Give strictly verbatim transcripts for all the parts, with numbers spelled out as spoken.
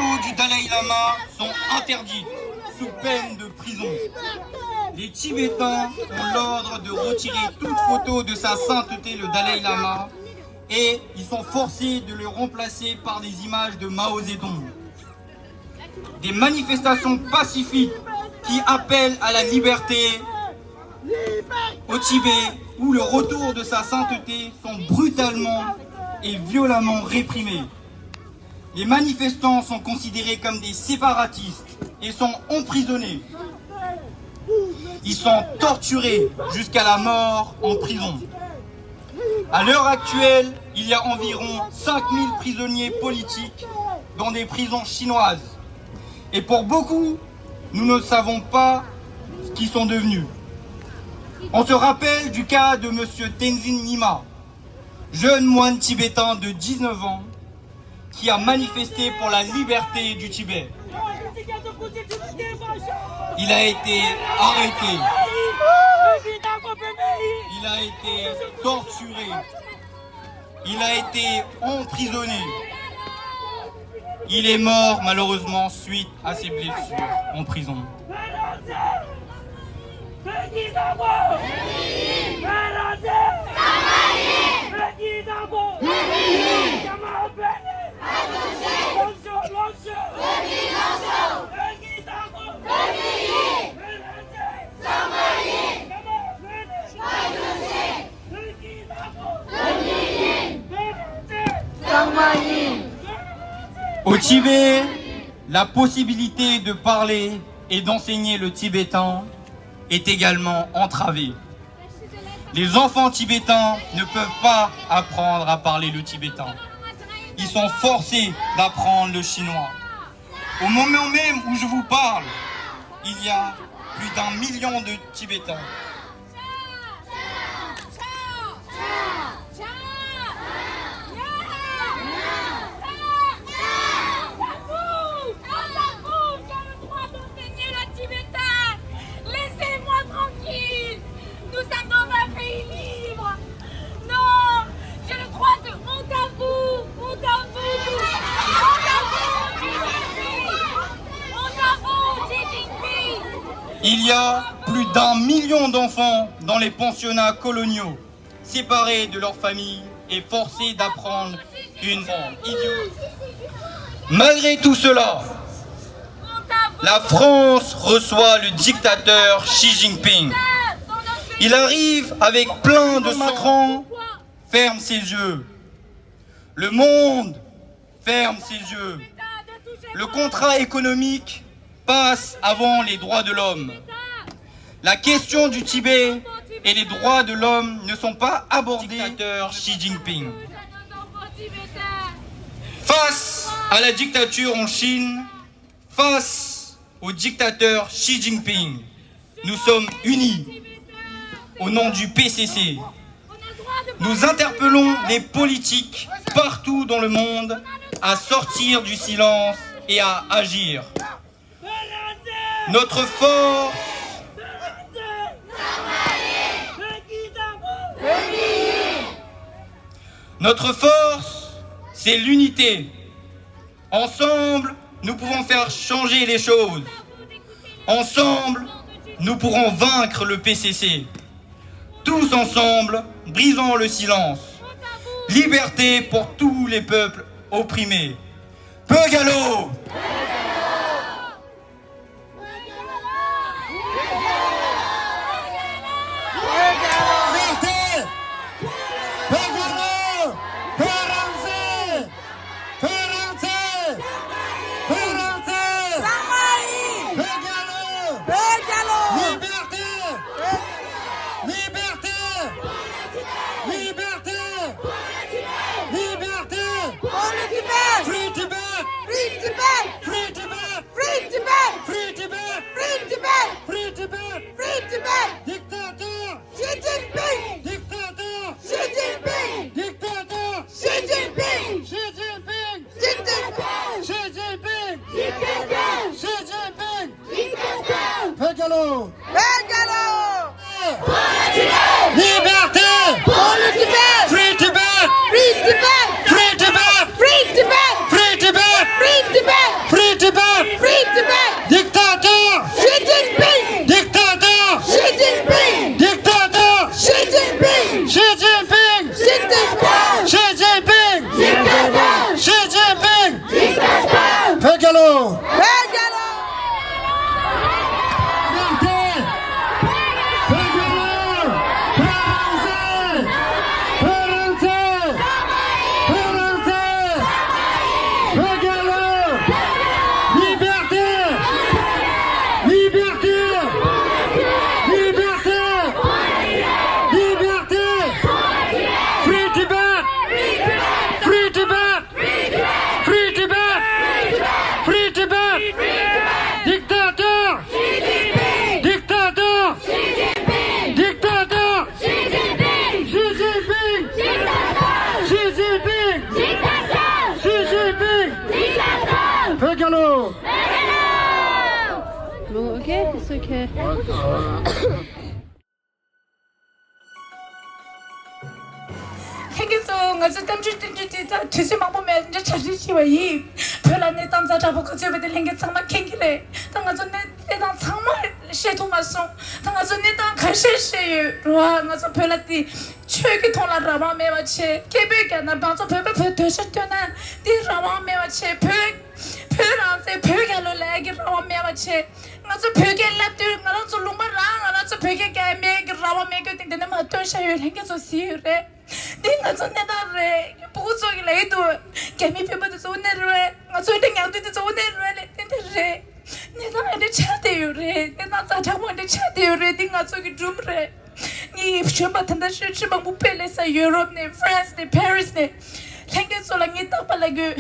photos du Dalai Lama sont interdites sous peine de prison. Les Tibétains ont l'ordre de retirer toute photo de sa sainteté le Dalai Lama et ils sont forcés de le remplacer par des images de Mao Zedong. Des manifestations pacifiques qui appellent à la liberté au Tibet, où le retour de sa sainteté sont brutalement et violemment réprimés. Les manifestants sont considérés comme des séparatistes et sont emprisonnés. Ils sont torturés jusqu'à la mort en prison. À l'heure actuelle, il y a environ cinq mille prisonniers politiques dans des prisons chinoises. Et pour beaucoup, nous ne savons pas ce qu'ils sont devenus. On se rappelle du cas de monsieur Tenzin Nyima, jeune moine tibétain de dix-neuf ans, qui a manifesté pour la liberté du Tibet. Il a été arrêté. Il a été torturé. Il a été emprisonné. Il est mort malheureusement suite à ses blessures en prison. Au Tibet, la possibilité de parler et d'enseigner le tibétain est également entravée. Les enfants tibétains ne peuvent pas apprendre à parler le tibétain. Ils sont forcés d'apprendre le chinois. Au moment même où je vous parle, il y a plus d'un million de Tibétains. Laissez-moi tranquille. Nous sommes dans un pays libre. Non, j'ai le droit de... Honte à vous, honte à vous, honte à vous, Xi Jinping. Honte à vous, Xi Jinping. Il y a plus d'un million d'enfants dans les pensionnats coloniaux, séparés de leur famille et forcés d'apprendre une langue idiote. Malgré tout cela, la France reçoit le dictateur Xi Jinping. Il arrive avec plein de... Macron ferme ses yeux. Le monde ferme ses yeux. Le contrat économique passe avant les droits de l'homme. La question du Tibet et les droits de l'homme ne sont pas abordées. Dictateur Xi Jinping. Face à la dictature en Chine, face au dictateur Xi Jinping, nous sommes unis au nom du P C C. Nous interpellons les politiques partout dans le monde à sortir du silence et à agir. Notre force, notre force, c'est l'unité. Ensemble, nous pouvons faire changer les choses. Ensemble, nous pourrons vaincre le P C C. Tous ensemble, brisons le silence. Liberté pour tous les peuples opprimés. Peugeot! Liberté! Peugeot! Peugeot! Peugeot! Peugeot! Peugeot! Liberté! Liberté! Liberté! Liberté! Pour le Tibet! Free Tibet! Free Tibet! Free Tibet! Free Tibet! Free Tibet! Free Tibet! Free Tibet! Free Tibet! Dictateur! Xi Jinping! Dictateur! Xi Jinping! Dictateur! Xi Jinping! Xi Jinping! Xi Jinping! Xi Jinping! Dictateur! Xi Jinping! Dictateur! Peugeot! Peugeot! Liberté! Pour le Tibet! Free Tibet! Free Tibet! Free Tibet! Free Tibet! Free Tibet! Free Tibet! Free Tibet! Dictator! Xi Jinping! Dictator! Xi Jinping! Dictator! Xi Jinping! Xi Jinping! Xi Jinping! Xi Jinping! Dictator! Xi Jinping! Dictator! བོད་རྒྱལ་ལོ། བོད་རྒྱལ་ལོ། བོད་རྒྱལ་ལོ། བོད་རྒྱལ་ལོ། བོད་རང་བཙན། བོད་རང་བཙན། བོད་རང་བཙན། བོད་རྒྱལ་ལོ། Liberté! Liberté! Liberté! Liberté! Free Tibet! Free Tibet! Free Tibet! Free Tibet! Dictateur! Dictateur! Dictateur! Xi Jinping! Xi Jinping! Xi Jinping! Dictateur! Xi Jinping! Dictateur! བོད་རྒྱལ་ལོ། Okay, it's okay. ལྷན་རྒྱས་ཚོ། ང་ཚོས་གཏམ་རྒྱུད་གཏམ་རྒྱུད་དེ་ད་དུས་ཚོད་མང་པོ་མེད་འདྲ་གྲ་སྒྲིག་བྱས་པ་ཡིན། བོད་ལ་གནས་སྟངས་ཛ་དྲག་པོ་ག་ཚོད་ཡོད་པ་དེ་ལྷན་རྒྱས་ཚང་མ་མཁྱེན་གྱི་རེད། ད་ང་ཚོ་གནས་གནས་སྟངས་ཚང་མ་བཤད་ཐུབ་མ་སོང་། ད་ང་ཚོ་གནས་སྟངས་ག་ཤེད་བཤད་ཡོད་རེད་བ། ང་ཚོ་བོད་ལ་དེ་ཆོས་ཀྱི་ཐོག་ལ་རང་དབང་མེད་པ་བྱས། སྐད་འབོད་རྒྱག་ན་མང་ཚོགས་བོད་པ་བོད་འདོད་ཆགས་བཏོན་ན་དེ་རང་དབང་མེད་པ་བྱས། བོད་བོད་རང་བཙན་བོད་རྒྱལ་ལོ་ལབ་ཡག་གི་རང་དབང་མེད་པ་བྱས། ང་ཚོ་བོད་སྐད་ལབ་དུས་ང་རང་ཚོ་ལུང་པ་རང་ང་རང་ཚོ་བོད་སྐད་རྒྱག་ཡག་མེད་ཀྱི་རང་དབང་མེད་རྒྱུ་དེ་འདི་ནས་མར་སྟོན་བཞག་ཡོད། ལྷན་རྒྱས་ཚོ་གཟིགས་ཡོད་རེད། འདི་ང་ཚོ་གནས་སྟངས་རེད། ཕྲུ་གུ་ཚོ་གིས་ལབ་ཀྱི་འདུག་རྒྱ་མི་སྤུན་ཟླ་དེ་ཚོ་དངོས་གནས་རེད་བས། ང་ཚོ་འདི་ཉག་དུས་དེ་ཚོ་དངོས་གནས་རེད་བས་ལབ། དེ་འདྲ་རེད། གནས་སྟངས་འདི་འདྲ་ཆགས་བསྡད་ཡོད་རེད། གནས་སྟངས་ཛ་དྲག་པོ་འདི་འདྲ་ཆགས་བསྡད་ཡོད་རེད། འདི་ང་ཚོ་གི་སྒྲུང་རེད། ངས་གཞོན་པ་ད་ལྟ་ཤོད་ཆེ་མང་པོ་དཔེ་ལེན་ས་ཡུ་རོབ་ནས། ཧྥ་རན་སི་ནས། པེ་རི་སི་ནས། ལྷན་རྒྱས་ཚོ་ལ་ངས་རྟག་པར་ལབ་ཀྱི་ཡོད།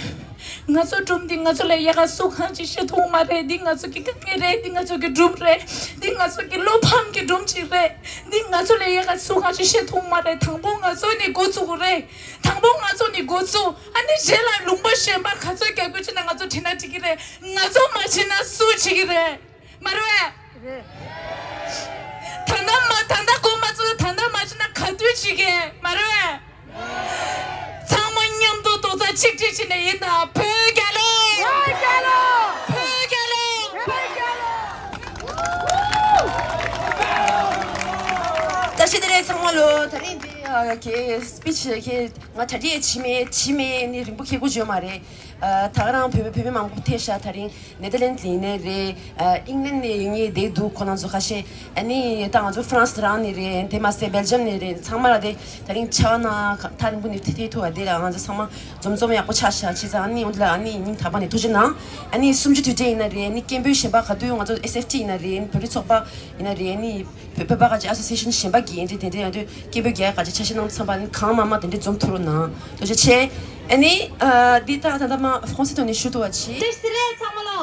ང་ཚོ་སྒྲུང་འདི་ང་ཚོ་ལས་ཡག་ག་སུ་གང་ཅིག་ཤེས་ཐུབ་མ་རེད། འདི་ང་ཚོ་གི་དཀའ་ངལ་རེད། འདི་ང་ཚོ་གི་སྒྲུང་རེད། འདི་ང་ཚོ་གི་བློ་ཕམ་གྱི་སྒྲུང་ཅིག་རེད། འདི་ང་ཚོ་ལས་ཡག་ག་སུ་གང་ཅིག་ཤེས་ཐུབ་མ་རེད། དང་པོ་ང་ཚོ་ནས་འགོ་བཙུགས་དགོས་རེད། དང་པོ་ང་ཚོ་ནས་འགོ་བཙུགས། ཨ་ནི་རྗེས་ལ་ལུང་པ་གཞན་པ་ག་ཚོད་རྒྱག་དགོས་ཅི་ན་ང་ཚོ་བྲིས་ན་འགྲིག་གི་རེད། ང་ཚོ་མ་བྱས་ན་སུ་བྱེད་ཀྱི་རེད། མ་རེད་བས། རེད། ད་ལྟ་མ་ད་ལྟ་འགོ་མ་བཙུགས། ད་ལྟ་མ་བྱས་ན་ག་དུས་བྱེད་ཀྱི། མ་རེད་བས། ཚང་མ་མཉམ་དུ་རྡོག་རྩ་ཆིག་སྒྲིལ་བྱས་ནས་ཡིན་ད། བོད་རྒྱལ་ལོ། བོད་རྒྱལ་ལོ། བོད་རྒྱལ་ལོ། བོད་རྒྱལ་ལོ། བཀྲ་ཤིས་བདེ་ལེགས་ཚང་མ་ལོ། ད་རིང་འདི་ཨ་གི་སི་པི་ཆི་གི་ང་གྲ་སྒྲིག་བྱེད་མེད་བྱེད་མེད་ནི་རིང་པོ་ཁེ་གུ་བྱོས་མ་རེད། ཨ་ད་ག་རང་བོད་པ་བོད་པ་མང་པོ་ཐེ་ཤ་ད་རིང་ནེ་དར་ལེན་ཌི་ཡིན་ནའི་རེད། ཨ་ཨིང་ལན་ནས་ཡིན་ནའི་བསྡད་འདུག་ཁོ་རང་ཚོ་ཁ་ཤས། ཨ་ནི་ད་ང་ཚོ་ཧྥ་རན་སི་རང་ནས་རེད། དེ་མ་ཟད་སྦེལ་ཇམ་ནས་རེད། ཚང་མ་ལ་དེ་ད་རིང་ཆ་ན་ཐག་རིང་པོ་ནས་ཐེ་ཐེ་ཐུག་པ་དེ་ལ་ང་ཚོ་ཚང་མ་འཛོམས་འཛོམས་ཡག་པོ་ཆགས་ཤག་བྱས་ཙང་། ཨ་ནི་འོ་དེ་ལ་ཨ་ནི་སྙིང་ཐག་པ་ནས་ཐུགས་རྗེ་གནང་། ཨ་ནི་གསུམ་བཅུ་དུས་དྲན་ཡིན་ན་རེད། ཨ་ནི་སྐད་འབོད་གཞན་པ་ག་དུས་ང་ཚོ་ཨེས་ཨེཕ་ཊི་ཡིན་ན་རེད། ཨ་ནི་བོད་རིགས་ཚོགས་པ་ཡིན་ན་རེད། ཨ་ནི་བོད་བོད་པ་ག་ཅིག་ཨ་སོ་སི་ཡེ་ཤན་གཞན་པ་གི་འདྲ་དེ་འདྲ་ཡང་དུས་སྐད་འབོད་རྒྱག་ག་ཅིག་ཆ་ཤས་གནང་ཚང་པ་ནི་གང་མང་མང་དེ་འདྲ་འཛོམས་ཐུབ་རོགས་གནང་། ཐུགས་རྗེ་ཆེ། ཨ་ནི་ཨ་འདི་ད་ད་ལྟ་མ་ཧྥོང་སི་ཐོག་ནས་ཞུ་ཐུབ་པ་བྱེད། བཀྲ་ཤིས་བདེ་ལེགས་ཚང་མ་ལོ།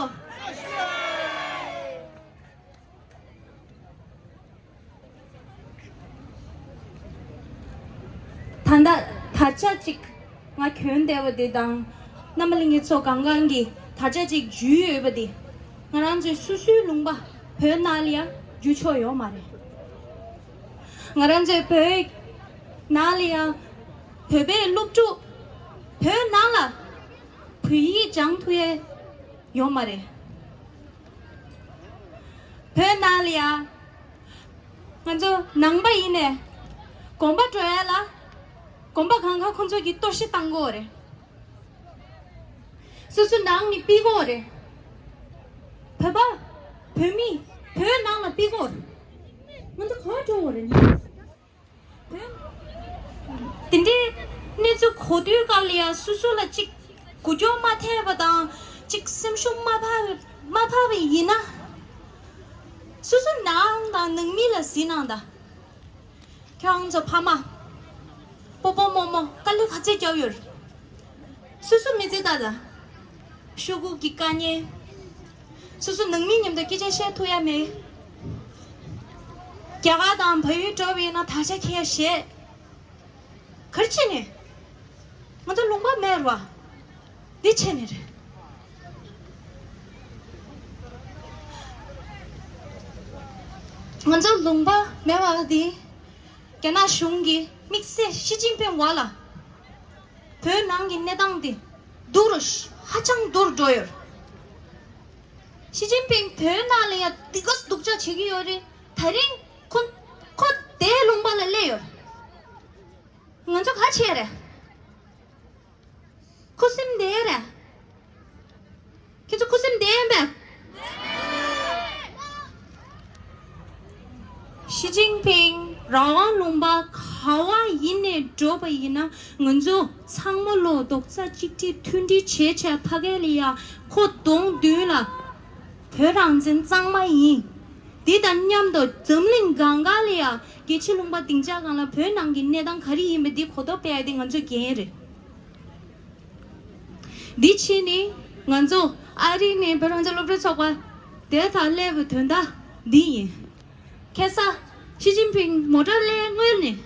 ད་ལྟ་དར་ཆ་གཅིག་ང་གྱོན་བསྡད་པ་དེ་དང་། རྣམ་པ་ལྷན་རྒྱས་ཚོ་གང་གང་གིས་དར་ཆ་གཅིག་འཇུས་ཡོད་པ་དེ། ང་རང་ཚོའི་སོ་སོའི་ལུང་པ་བོད་ནང་ལ་ཡང་འཇུ་ཆོག་ཡོད་མ་རེད། ང་རང་ཚོའི་བོད་ནང་ལ་ཡང་བོད་པའི་སློབ་ཕྲུག་བོད་ནང་ལ་བོད་ཡིག་སྦྱང་ཐུབ་ཡས་ཡོད་མ་རེད། བོད་ནང་ལ་ཡང་ང་ཚོ་ནང་པ་ཡིན་ནས་དགོན་པ་འགྲོ་ཡ་ལ་དགོན་པ་གང་ག་ཁོང་ཚོ་གིས་གཏོར་བཤིག་བཏང་གི་ཡོད་རེད། སོ་སོ་ནང་ནས་ཕུད་ཀྱི་ཡོད་རེད། བོད་པ་བོད་མི་བོད་ནང་ལ་ཕུད་ཀྱི་ཡོད་རེད། ང་ཚོ་ག་པར་འགྲོ་དགོས་རེད། དེ་འདྲའི་གནས་ཚུལ་གོ་དུས་སྐབས་ལ་ཡང་སོ་སོ་ལ་གཅིག་འགུལ་སྐྱོད་མ་ཐེབས་པ་དང་། གཅིག་སེམས་ཤུགས་མ་འཕར་མ་འཕར་བ་ཡིན་ན། སོ་སོ་ནང་དང་ནང་མི་ལ་གཟིགས་གནང་དང་། ཁྱེད་རང་ཚོ་ཕ་མ་སྤོ་སྤོ་རྨོ་རྨོ་དཀའ་ལས་ག་ཚོད་བརྒྱབ་ཡོད་རེད། སོ་སོ་མི་ཚེ་ལྟ་དང་། ཤོག་གུ་གི་དཀའ་ངལ། སོ་སོ་ནང་མི་མཉམ་དུ་སྐད་ཆ་བཤད་ཐུབ་ཡ་མེད། རྒྱ་གར་དང་བལ་ཡུལ་འགྲོ་བ་ཡིན་ན་དར་ཆ་འཁྱེར་ཡ་ཞེད། ག་རེ་བྱས་ནས། ང་ཚོ་ལུང་པ་མེད་རེད་བ། འདི་བྱས་ནས་རེད། ང་ཚོ་ལུང་པ་མེད་པ་འདི། རྒྱ་ནག་གཞུང་གིས་དམིགས་བསལ་ཞི་ཅིན་ཕིང་བ་ལ། བོད་ནང་གི་གནས་སྟངས་འདི་སྡུག་རུ་ཧ་ཅང་སྡུག་རུ་འགྲོ་ཡོད། ཞི་ཅིན་ཕིང་བོད་ནང་ལ་ཡང་འདི་ག་སྡུག་ཅག་བྱེད་ཀྱི་ཡོད་རེད། ད་རིང་ཁོ་ཁོ་དེའི་ལུང་པ་ལ་སླེབས་ཡོད། ང་ཚོ་ག་བྱས་རེད། ཁུ་སིམ་བསྡད་རེད། ཁྱེད་ཚོ་ཁུ་སིམ་བསྡད་ཡིན་པས། ཞི་ཅིན་ཕིང་རང་དབང་ལུང་པ་ག་བ་ཡིན་ནས་འགྲོ་བ་ཡིན་ན། ང་ཚོ་ཚང་མ་ལོ་རྡོག་རྩ་གཅིག་སྒྲིལ་མཐུན་སྒྲིལ་བྱས་བྱས་ཕ་གི་ལ་ཡ་ཁོ་གདོང་མདུན་ལ་བོད་རང་བཙན་གཙང་མ་ཡིན། འདི་དང་མཉམ་དུ་འཛམ་གླིང་གང་ག་ལ་ཡ་རྒྱལ་སྤྱི་ལུང་པ་སྡིངས་ཆ་སྒང་ལ་བོད་ནང་གི་གནས་སྟངས་ག་རེ་ཡིན་པ་འདི་གོ་རྟོགས་སྤེལ་ཡ་འདི་ང་ཚོའི་འགན་རེད། འདི་ཕྱིན་ནི་ང་ཚོ་ཨ་རི་ནས་བོད་རང་བཙན་སློབ་ཕྲུག་ཚོགས་པ་དེ་དང་སླེབས་པའི་དོན་དག་འདི་ཡིན། ཁ་སང་ཞི་ཅིན་ཕིང་མོ་ཊ་སླེབས་སྔོན་ནས།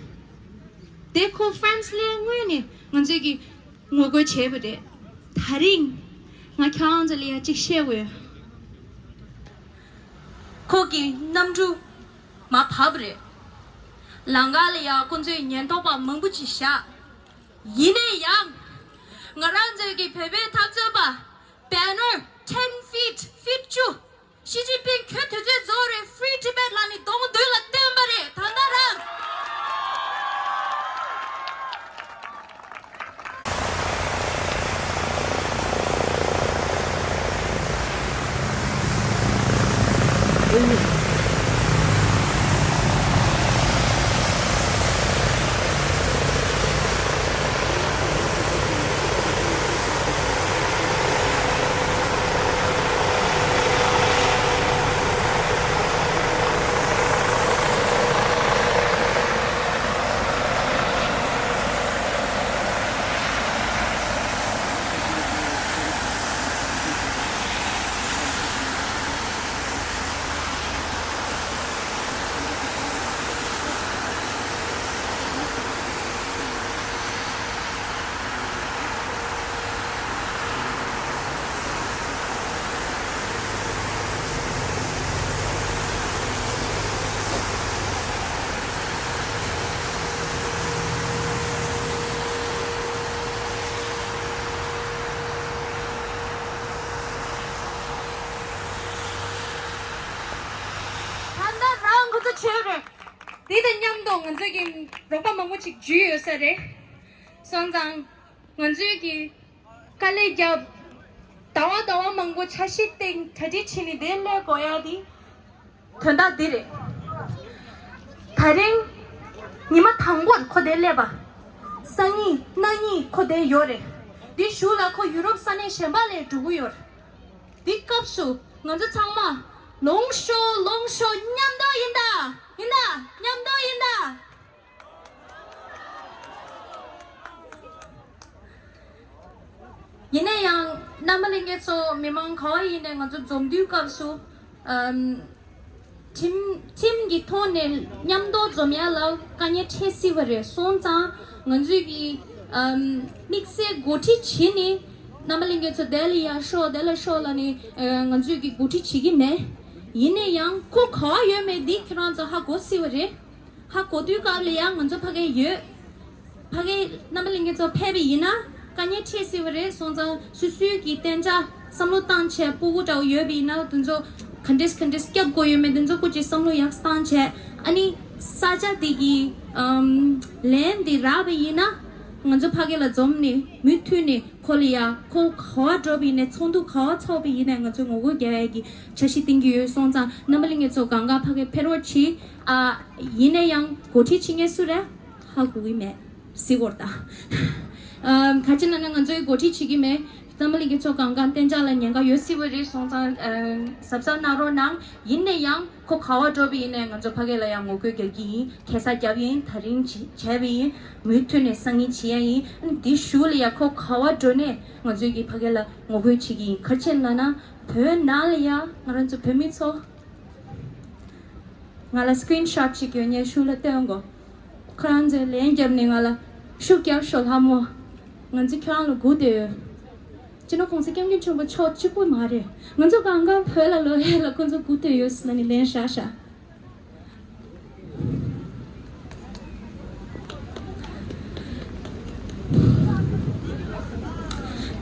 དེ་ཁོ་ཧྥ་རན་སི་སླེབས་སྔོན་ནས་ང་ཚོས་ཀྱི་ངོ་རྒོལ་བྱས་པ་རེད། ད་རིང་ང་ཁྱེད་རང་ཚོ་ལ་ཡ་གཅིག་བཤད་དགོས། ཁོ་གི་གནམ་གྲུ་མར་བབས་རེད། ལམ་ཁ་ལ་ཡ་ཁོ་ཚོས་ཉེན་རྟོག་པ་མང་པོ་ཅིག་བཞག་ཡིན་ན་ཡང་། ང་རང་ཚོའི་གི་བོད་པའི་འཐབ་རྩོད་པ་བེ་ནར་ten feet, ཕིཊ་བཅུ། ཞི་ཅིན་ཕིང་ཁྱོད་དུས་ཚོད་རྫོགས་རེད། Free Tibet ལབ་ནི་གདོང་མདུན་ལ་བསྟན་པ་རེད། ད་ལྟ་རང་། ད་ལྟ་རང་ཁོ་ཚོ་བྱས་རེད། དེ་དང་མཉམ་དུ་ང་ཚོ་གི་རོགས་པ་མང་པོ་ཅིག་འཇུས་ཡོད་ས་རེད། སོང་ཙང་ང་ཚོས་ཀྱི་དཀའ་ལས་བརྒྱབ། ཟླ་བ་ཟླ་བ་མང་པོ་འཆར་གཞི་སྟེང་གྲ་སྒྲིག་བྱས་ནས་དེ་སླེབས་དགོས་ཡ་དེ་དོན་དག་འདི་རེད། ད་རིང་ཉི་མ་དང་པོར་ཁོ་དེ་སླེབས་པ། སང་ཉིན་གནངས་ཉིན་ཁོ་དེ་ཡོད་རེད། དེ་གཞུག་ལ་ཁོ་ཡུ་རོབ་ས་གནས་གཞན་པ་ལ་འགྲོ་གི་ཡོད་རེད། འདི་སྐབས་སུ་ང་ཚོ་ཚང་མ་ལོངས་ཤོག་ལོངས་ཤོག་མཉམ་དུ་ཡིན་ད། ཡིན་ད། མཉམ་དུ་ཡིན་ད། ཡིན་ན་ཡང་རྣམ་པ་ལྷན་རྒྱས་ཚོ་མི་མང་ག་བ་ཡིན་ནའི་ང་ཚོ་འཛོམས་དུས་སྐབས་སུ་ཨམ། ཁྲིམས་ཁྲིམས་ཀྱི་ཐོག་ནས་མཉམ་དུ་འཛོམས་ཡ་ལ་དཀའ་ངལ་འཕྲད་སྲིད་པ་རེད། སོང་ཙང་ང་ཚོས་ཀྱི་ཨམ། དམིགས་བསལ་འགོ་ཁྲིད་བྱེད་ནི་རྣམ་པ་ལྷན་རྒྱས་ཚོ་དེ་ལ་ཡར་ཤོག་དེ་ལ་ཤོག་ལབ་ནས་ཨ། ང་ཚོས་ཀྱི་འགོ་ཁྲིད་བྱེད་ཀྱི་མེད། ཡིན་ན་ཡང་ཁོ་ག་བ་ཡོད་མེད་འདི་ཁྱེད་རང་ཚོ་ཧ་གོ་སྲིད་པ་རེད། ཧ་གོ་དུས་སྐབས་ལ་ཡང་ང་ཚོ་ཕ་གི་ཡོད། ཕ་གི་རྣམ་པ་ལྷན་རྒྱས་ཚོ་ཕེབས་པ་ཡིན་ན་དཀའ་ངལ་འཕྲད་སྲིད་པ་རེད། སོང་ཙང་སོ་སོའི་གི་གཏན་འཇགས་བསམ་བློ་བཏང་བྱས་སྤུ་གུ་འདྲ་བོ་ཡོད་པ་ཡིན་ན་དེ་ཚོ་ག་འདྲས་ག་འདྲས་སྐྱོབ་དགོས་ཡོད་མེད་དེ་ཚོ་སྐུ་མཁྱེན་བསམ་བློ་ཡག་བཏང་བྱས། ཨ་ནི་ས་ཆ་དེ་གི་ཨམ། ལན་དེ་རག་པ་ཡིན་ན་ང་ཚོ་ཕ་གི་ལ་འཛོམས་ནས་མུ་མཐུད་ནས་ཁོ་ལ་ཡ་ཁོ་ག་བ་འགྲོ་བ་ཡིན་ནའི་ཚོགས་འདུ་ག་བ་ཚོགས་པ་ཡིན་ནའི་ང་ཚོ་ངོ་རྒོལ་རྒྱག་ཡ་གི་འཆར་གཞི་བཏིང་གི་ཡོད། སོང་ཙང་རྣམ་པ་ལྷན་རྒྱས་ཚོ་གང་ག་ཕ་གི་ཕེབས་རོགས་གྱིས། ཨ། ཡིན་ན་ཡང་འགོ་ཁྲིད་བྱེད་མཁན་སུ་རེད་ཧ་གོ་གི་མེད། སྲིད་སྐོར་དང་། ཨ། ག་ཅི་ན་ན་ང་ཚོའི་འགོ་ཁྲིད་བྱེད་ཀྱི་མེད། རྣམ་པ་ལྷན་རྒྱས་ཚོ་གང་ག་གཏན་འཇགས་ལ་ཉེན་ཁ་ཡོད་སྲིད་པ་རེད། སོང་ཙང་ཨ། གཟབ་གཟབ་གནང་རོགས་གནང་། ཡིན་ན་ཡང་ཁོ་ག་བ་འགྲོ་བ་ཡིན་ནའི་ང་ཚོ་ཕ་གི་ལ་ཡང་ངོ་རྒོལ་རྒྱག་གི་ཡིན། ཁ་སང་བརྒྱབ་ཡིན། ད་རིང་བྱེད་བྱས་པ་ཡིན། མུ་མཐུད་ནས་སང་ཉིན་བྱེད་ཡ་ཡིན། ཨ་ནི་དེ་གཞུག་ལ་ཡ་ཁོ་ག་བ་འགྲོ་ནའི་ང་ཚོའི་གི་ཕ་གི་ལ་ངོ་རྒོལ་བྱེད་ཀྱི་ཡིན། ག་རེ་བྱས་ན་ན་བོད་ནང་ལ་ཡ་ང་རང་ཚོ་བོད་མི་ཚོ། ང་ལ་སི་ཀི་རིན་ཤོཊ་ཅིག་ཡོད། ངས་ཤུགས་ལ་སྟོན་གོ། ཁོ་རང་ཚོས་ལན་བརྒྱབ་ནས་ང་ལ་ཤུགས་རྒྱབ་ཤོག་ལྷ་མོ། ང་ཚོ་ཁྱོད་རང་ལ་སྒུག་བསྡད་ཡོད། སྤྱི་ནོར་༸གོང་ས་༸སྐྱབས་མགོན་ཆེན་པོ་མཆོག་གཅིག་པུ་མ་རེད། ང་ཚོ་གང་ག་བོད་ལ་ལོག་ཡས་ལ་ཁོ་ཚོ་སྒུག་བསྡད་ཡོད་ཟེར་ནས་ལན་བཞག་བཞག་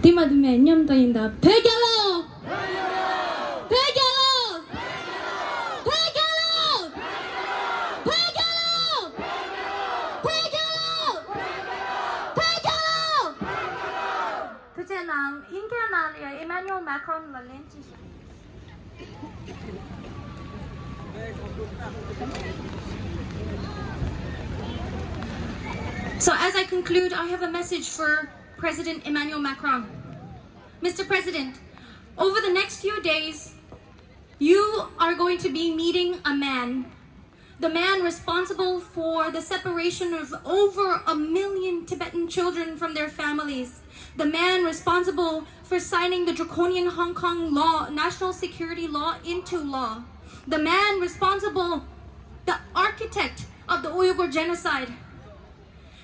དེ་མ་དེ་མེད་མཉམ་དུ་ཡིན་ད། བོད་རྒྱལ་ལོ། བོད་རྒྱལ། Macron la lente. So as I conclude, I have a message for President Emmanuel Macron. Mister President, over the next few days, you are going to be meeting a man, the man responsible for the separation of over a million Tibetan children from their families, the man responsible for signing the draconian Hong Kong law, national security law, into law, the man responsible, the architect of the Uyghur genocide.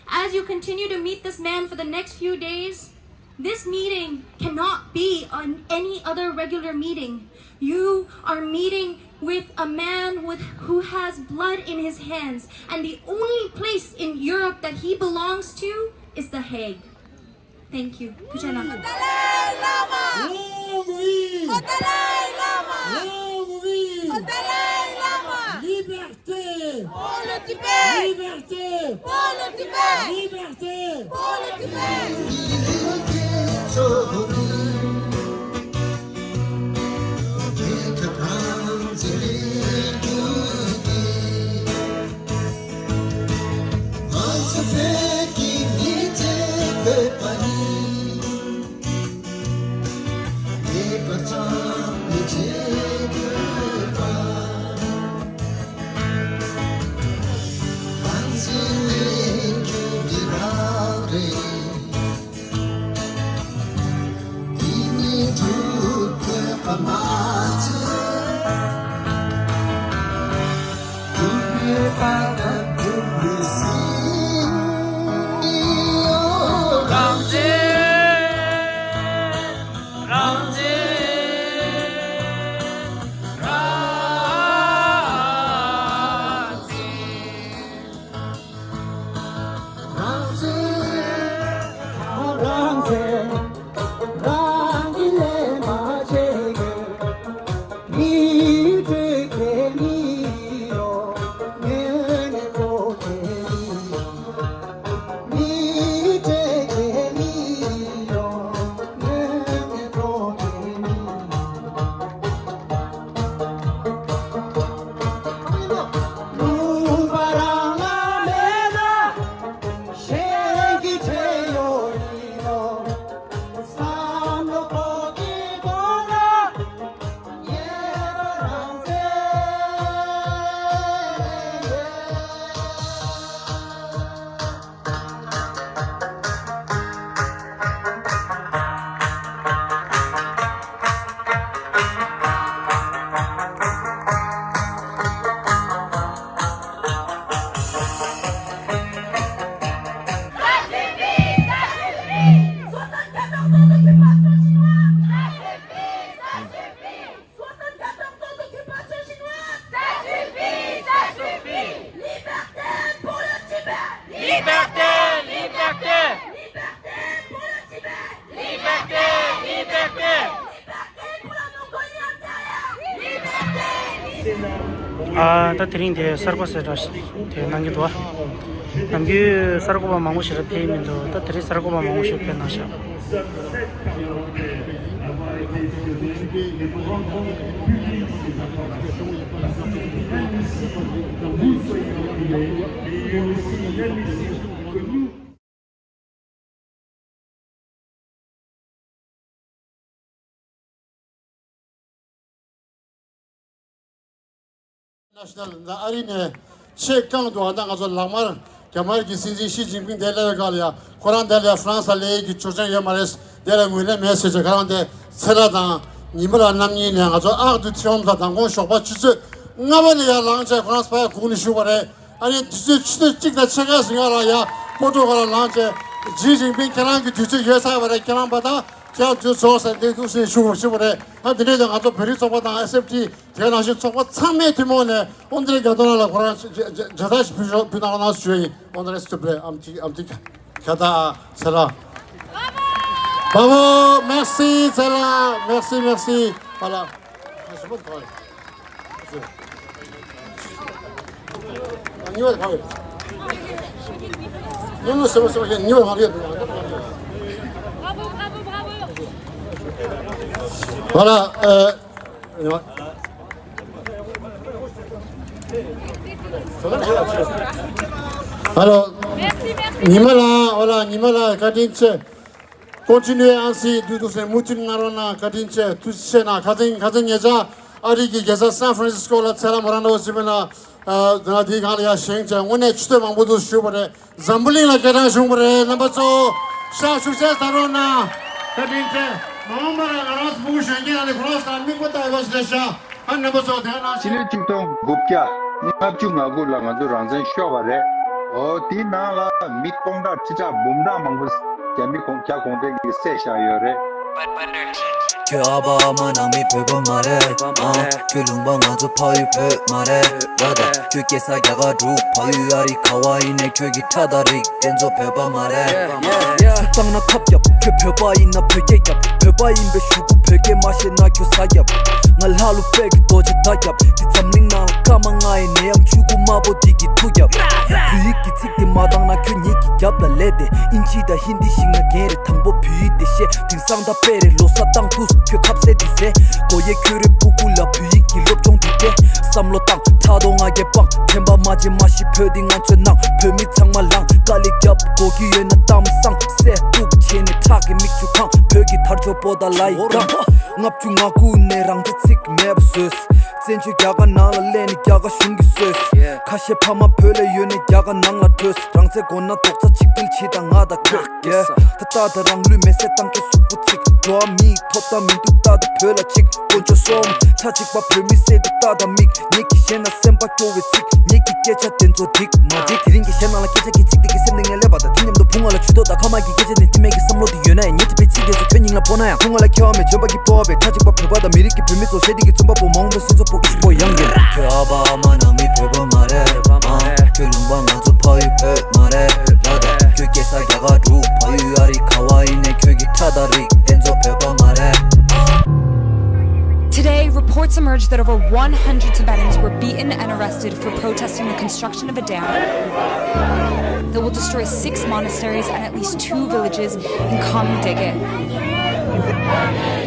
As you continue to meet this man for the next few days, this meeting cannot be on any other regular meeting. You are meeting with a man with, who has blood in his hands, and the only place in Europe that he belongs to is The Hague. Thank you. Kuchana. Dalai Lama! Long live! Dalai Lama! Long live! Dalai Lama! Liberté! Pour le Tibet! Liberté! Pour le Tibet! Liberté! Pour le Tibet! Soixante-quatorze ans d'occupation chinoise, ça suffit ! Soixante-quatorze ans d'occupation chinoise, ça suffit, ça suffit ! Liberté pour le Tibet ! Liberté, liberté ! Liberté pour le Tibet ! Liberté, liberté ! Liberté pour la Mongolie intérieure ! Liberté ! ཨ། ད་དེ་རིང་དེ་གསར་འགོད་གསལ་བསྒྲགས་དེ་གནང་གི་འདུག་ནམ་རྒྱུན་གསར་འགོད་པ་མང་པོ་ཞིག་ལ་ཕེབས་མི་འདུག་ད་དེ་རིང་གསར་འགོད་པ་མང་པོ་ཞིག་ཕེབས་གནང་ཤག་ནེ་ཤ་ནལ་ཨ་རི་ནས་ཆེས་རྐང་དུ་ཨ་ད་ང་ཚོ་ལག་དམར་རྒྱ་དམར་གྱི་སྲིད་འཛིན་ཞི་ཅིན་ཕིང་དེ་སླེབས་པའི་སྐབས་ལ་ཡ་ཁོ་རང་དེ་ལ་ཡ་ཧྥ་རན་སི་ལ་སླེབས་ཀྱི་ཆོག་མཆན་ཡོད་མ་རེད། དེ་ལ་ངོས་ལེན་མེད་ཟེར་བྱས་ཁོ་རང་དེ་ཚེ་ར་དང་ཉི་མ་ལ་རྣམ་གཉིས་ནས་ང་ཚོ་ཨག་ཏུ་ཐི་ཡོམ་ལ་མདང་དགོང་ཞོགས་པ་ཆུ་ཚོད་ལྔ་པ་ནས་ཡར་ལངས་བྱས་ཁོ་རང་ཕར་སྒུག་ནས་བཞུགས་པ་རེད། ཨ་ནི་དུས་ཚོད་ཆུ་ཚོད་གཅིག་དང་ཕྱེད་ཀ་ཟིན་ཡག་ལ་ཡ་སྤོ་ཏོ་ཁ་ལ་ལངས་བྱས་ཞི་ཅིན་ཕིང་ཁྱེད་རང་གི་དུས་ཚོད་ཡོལ་ཚར་བ་རེད། ཁྱེད་རང་པ་དང་ཁྱེད་རང་དུས་ཚོད་ཚར་འདུག་ཟེར་ཞུ་ཞུ་བ་རེད། ཨ་དེ་འདྲས་ཀྱང་ང་ཚོ་བོད་རིགས་ཚོགས་པ་དང་ཨེས་ཨེཕ་ཊི་དེ་ནང་བཞིན་ཚོགས་པ་ཚང་མའི་ཐུན་མོང་ནས་ཨོ་ནྡྲེ་རྒྱ་མདོ་ལགས་ལ་ཁོ་རང་མཇལ་མཇལ་དར་ཞིག་ཕུལ་ཕུལ་གནང་རོགས་གནང་ཞུ་ཡ་ཡིན། ཨོ་ནྡྲེ་སི་ཏུ་པི་ལེ་ཨམ་ཐི་ཨམ་ཐི་ཁ་ད་ཚེ་ལ། Bravo, merci, ཚེ་ལ། Merci, merci. Voilà. Bravo, bravo, bravo. Voilà, euh, ཨ་ལོ། ཉི་མ་ལགས། ཨོ་ལ། ཉི་མ་ལགས། བཀའ་དྲིན་ཆེ། Continuez ainsi, du du sen mutin ngarona katinche, tu sena katin katin ngeja, ari ki geza San Francisco la tsela morana osibena, dana di kala ya sheng cha, ngone chute mangbu du shu bare, Zambuling la kera shung bare, number two, sha shu se tarona, katinche, mama ra garas bu shenge ale cross la mi kota was de sha. ཕྱི་ལོ་ཆིག་སྟོང་དགུ་བརྒྱ་ལྔ་བཅུ་ང་དགུ་ལ་ང་ཚོ་རང་བཙན་ཤོར་བ་རེད། འོ་དེའི་ནང་ལ་མི་སྟོང་ཕྲག་ཁྲི་ཕྲག་འབུམ་ཕྲག་མང་པོ་རྒྱ་མི་གུང་རྒྱ་གུང་ཁྲན་གྱིས་བསད་བཞག་ཡོད་རེད། ཁྱོད་ཨ་ཕ་ཨ་མ་ནང་མི་བོད་པ་མ་རེད། ཨ། ཁྱོད་ལུང་པ་ང་ཚོ་ཕ་ཡུལ་བོད་མ་རེད། ར་ད། ཁྱོད་སྐྱེས་ས་རྒྱ་གར་འབྲུག་ཕ་ཡུལ་ཨ་རི་ག་བ་ཡིན་ནའི་ཁྱོད་ཀྱི་ཁྲག་དང་རིགས་དེ་ཚོ་བོད་པ་མ་རེད། སུ་བཏང་ན་ཁབ་རྒྱབ། ཁྱོད་བོད་པ་ཡིན་ན་བོད་སྐད་རྒྱབ། བོད་པ་ཡིན་པའི་གཞུག་གུ་བོད་སྐད་མ་ཤེས་ན་ཁྱོད་ཟ་རྒྱབ། ང་ལྷ་ཀླུ་དཔལ་གྱི་རྡོ་རྗེ་མདའ་རྒྱབ། འདི་འཛམ་གླིང་ནང་ལ་སྐར་མ་ལྔ་ཡིན་ནའི་ཡང་ཆུ་ཁུག་དམར་པོ་འདི་གི་མཐུ་རྒྱབ། བོད་ཡིག་གི་ཚིག་འདི་མ་བཏང་ན་ཁྱོད་ཉིད་ཀྱི་རྒྱབ་ལ་ལས་ཏེ། ཨིན་ཇི་དང་ཧིན་དི་ཤེས་ན་རྒན་རེད། དང་པོ་བོད་ཡིག་འདི་བཤད། དེང་སང་ད་དཔེ་རེད། ལོ་གསར་བཏང་དུས་ཁྱོད་ཁ་ཟས་འདི་ཟས། སྒོ་ཡའི་ཁྱོད་རེ་སྤུ་གུ་ལ་བོད་ཡིག་གི་སློབ་སྦྱོང་འདི་སྤྲད། བསམ་བློ་བཏང་ཕྲག་དོག་ང་རྒྱལ་སྤང་། དྲན་པ་མ་བརྗེད་མ་ཤི་བོད་འདི་ང་ཚོའི་ནང་། བོད་མི་ཚང་མ་ལངས། དཀའ་ལས་རྒྱབ། དགོས་ཀྱི་ཡོད་ན་གཏམ་བཟང་། བསད་གཏུབ་བྱས་ནས་ཁྲག་གི་མིག་ཆུ་གང་། བོད་ཀྱི་དར་ལྕོག་པོ་ཏ་ལ་ཡི་གང་། ལྔ་བཅུ་ང་དགུ་ནས་རང་བཙན་ཚིག་མེད་པ་བཟོས། བཙན་བྱོལ་རྒྱ་གར་ནང་ལ་སླེབས་ནས་རྒྱ་གར་གཞུང་གིས་བཟོས། ཁ་ཤས་ཕ་མ་བོད་ལ་ཡོད་ནས་རྒྱ་གར་ནང་ལ་བྲོས། རང་བཙན་དགོས་ན་རྡོག་རྩ་གཅིག་སྒྲིལ་བྱེད་དང་ང་དང་ཁྱོད། ད་ལྟ་དང་རང་ལུས་མེ་སྲེག་བཏང་ཁྱོད་གཟུགས་པོ་ཚིག་འགྲོ་བ་མིའི་ཐོབ་ཐང་མི་འདུག་ད་ལྟ་བོད་ལ་ཆིག་དཀོན་མཆོག་གསུམ། ཁྲ་གཅིག་པ་བོད་མི་བསད་འདུག་ད་ལྟ་མིག་ཉེས་ཀྱི་ཤེས་ན་སེམས་པ་སྐྱོ་བའི་ཚིག་ཉེས་ཀྱི་སྐད་ཆ་དེ་ཚོ་འགྲིག་མ་འགྲིག་དེ་རིང་གི་གཞས་ནང་ལ་སྐད་ཆ་གི་ཚིག་དེ་གི་སེམས་ནས་ངས་སླེབས་པ་དང་དེ་མཉམ་དུ་བུང་བ་ལ་ཇུས་གཏོགས་དང་ཁ་མ་གི་སྐད་ཆ་ནས་དེ་མེད་ཀྱི་བསམ་བློ་དེ་ཡོད་ན་ཡང་ཉེས་བྱས་པའི་ཚིག་དེ་ཚོ་ཁྱོད་སྙིང་ལ་ཕོག་ན་ཡང་བུང་བ་ལ་ཁྱེད་བ་མེད་འཇོན་པ་གི་སྤོབས་པའི་ཁྲ་གཅིག་པ་བོད་པ་དང་མི་རིགས་ཀྱི་བུད་མེད་ཚོ་ཞེ་འདི་གི་བཙུན་པ་པོ་མ་འོངས་པའི་སོན་ཚོ་པོ་ཨི་པོ་ཡང་ཡིན། ཁྱོད་ཨ་ཕ་ཨ་མ་ནང་མི་བོད་པ་མ་རེད། ཨ། ཁྱོད་ལུང་པ་ང་ཚོ་ཕ་ཡུལ་བོད་མ་རེད། ར་ད། ཁྱོད་སྐྱེས་ས་རྒྱ་གར་འབྲུག་ཕ་ཡུལ་ཨ་རི་ག་བ་ཡིན་ནའི་ཁྱོད་ཀྱི་ཁྲ་དང་རིགས་དེ་ཚོ་བོད་པ་མ་རེད། Today, reports emerged that over one hundred Tibetans were beaten and arrested for protesting the construction of a dam that will destroy six monasteries and at least two villages in Kham Dege.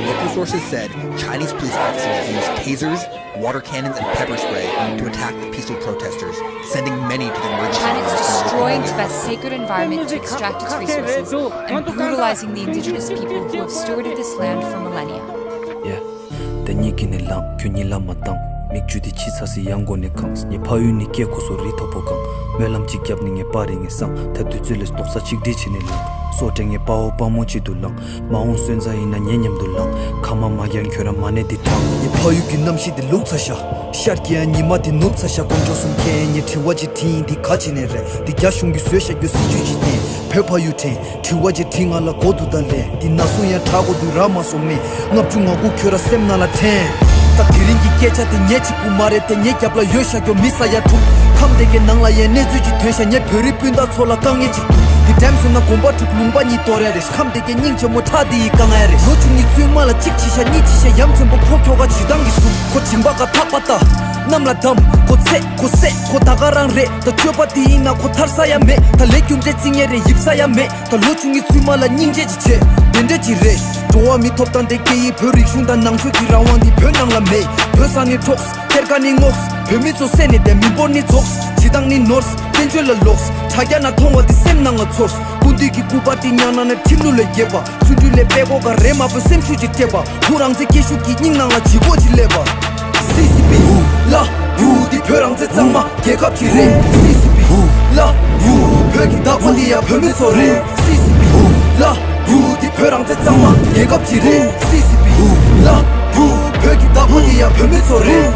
Local sources said Chinese police officers used tasers, water cannons, and pepper spray to attack the peaceful protesters, sending many to the emergency China is room. Destroying Tibet's sacred environment to extract its resources and brutalizing the indigenous people who have stewarded this land for millennia. Yeah. དེ་གཉིས་ཀྱི་ནི་ལངས། ཁྱོད་གཉིད་ལ་མ་བཏང་། མིག་ཆུ་དེ་ཕྱི་ཚ་སི་ཡང་སྒོ་ནས་གང་། ངའི་ཕ་ཡུལ་ནི་སྐྱེ་དགོས་སོ་རི་མཐོ་པོ་གང་། སྨོན་ལམ་གཅིག་བརྒྱབ་ནི་ངའི་པ་རེད་ངས་བསམ། ད་དུས་ཚོད་ལས་རྡོག་རྩ་གཅིག་སྒྲིལ་བྱས་ནས་ལངས། སོ་ཏྲེ་ངའི་དཔའ་བོ་དཔའ་མོ་གཅིག་ཏུ་ལངས། མ་འོངས་སོན་རྩ་ཡིན་ན་ངའི་མཉམ་དུ་ལངས། ཁ་མ་མ་རྒྱང་ཁྱོད་རང་མ་ཎི་འདི་བགྲང་། ངའི་ཕ་ཡུལ་གྱི་རྣམ་ཤེས་འདི་ལུག་ཚ་ཤ། ཤར་གྱི་ཡང་ཉི་མ་འདི་ནུབ་ཚ་ཤ། དཀོན་མཆོག་གསུམ་མཁྱེན་ངས་དྲི་བ་གཅིག་དྲིས་ཡིན་འདི་ག་བྱས་ནས་རེད། འདི་རྒྱ་གཞུང་གིས་བཟོས་བཞག་རྒྱུ་སྲིད་ཇུས་ཅིག་བསྟན། བོད་ཕ་ཡུལ་དྲན། དྲི་བ་གཅིག་དྲིས་ང་ལ་གོ་འདུག་ད་ལན། འདི་ན་སོ་ཡང་དྲག་གོ་འདུག་རག་མ་སོང་མེད། ལྔ་བཅུ་ང་དགུ་ཁྱོད་ར་སེམས་ནང་ལ་དྲན། ད་དེ་རིང་གི་སྐད་ཆ་དེ་ངས་གཅིག་པུ་མ་རེད་དེ་ངའི་རྒྱབ་ལ་ཡོད་ཤག་གྱོ་མི་ས་ཡ་དྲུག་ཁམས་དེ་གའི་ནང་ལ་ཡའི་གནས་ཚུལ་གཅིག་ཐོན་ཤག་ངས་བོད་རིགས་སྤུན་ཟླ་ཚོ་ལ་དཀའ་ངལ་གཅིག་འདུག་འདི་འགྲེམས་སོང་ན་དགོན་པ་དྲུག་ལུང་པ་གཉིས་གཏོར་ཡ་རེད། ཁམས་དེ་གའི་སྙིང་རྗེ་མོ་ཁྲག་འདི་ཡིས་བཀང་ཡ་རེད། ལོ་ཆུང་ངི་བཙུན་མ་ལ་གཅིག་བྱི་ཤ་གཉིས་བྱི་ཤ་ཡ་མཚན་པོ་ཕོ་ཁྱོ་ག་བྱི་སྟངས་ཀྱི་གཟུགས་ཁོ་བྱིང་པ་ག་ཐག་པ་ལྟ། གནམ་ལ་བསྡམས་ཁོ་ཚེ་ཁོ་སྲས་ཁོ་ད་ག་རང་རེད། ད་སྤྱོད་པ་དེ་ཡིན་ན་ཁོ་ཐར་ས་ཡ་མེད། ད་ལས་རྒྱུ་འབྲས་རྩི་ངེས་རེད་ཡིབ་ས་ཡ་མེད། ད་ལོ་ཆུང་ངི་བཙུན་མ་ལ་སྙིང་རྗེ་ཅིག་བྱེད་དེ་འདྲ་ཅིག་རེད། འགྲོ་བ་མི་ཐོབ་ཐང་དེ་སྐད་ཡིག་བོད་རིག་གཞུང་དང་ནང་ཆོས་ཀྱི་རང་དབང་འདི་བོད་ནང་ལ་མེད། བོད་ས་ནི་འཕྲོགས། གཏེར་ཁ་ནི་རྔོགས། བོད་མི་ཚོ་བསད་ནས་བསྡད། མི་འབོར་ནི་རྫོགས། བྱེད་སྟངས་ནི་ནོར། བཙན་བྱོལ་ལ་ལོགས། དྲ་རྒྱ་ན་མཐོང་བ་འདི་སེམས་ནང་ལ་ཚོར། སྐུ་མདུན་གྱི་སྐུ་པར་འདི་ཉག་ན་ན་ཁྲིམས་ལུགས་ལས་འགལ་བ། བརྩོན་འགྲུས་ལས་དཔེ་གོ་ག་རེ་མ་བོས་སེམས་ཤུགས་ཀྱིས་སྤྲད་པ། ཐུགས་རང་བཙན་སྐད་ཤུགས་ཀྱིས་སྙིང་ནང་ལ་ལྗིད་ཁོག་ཅིག་སླེབས་པ། སི་སི་པི་ཧུ་ལ་ཧུ་འདི་བོད་རང་བཙན་གཙང་མ་རྒྱལ་ཁབ་ཅིག་རེད། སི་སི་པི་ཧུ་ལ་ཧུ་བོད་ཀྱི་བདག་པོ་འདི་ཡ་བོད་མི་ཚོ་རེད། སི་སི་པི་ཧུ་ལ་ཧུ་འདི་བོད་རང་བཙན་གཙང་མ་རྒྱལ་ཁབ་ཅིག་རེད། སི་སི་པི་ཧུ་ལ་ཧུ་བོད་ཀྱི་བདག་པོ་འདི་ཡ་བོད་མི་ཚོ་རེད།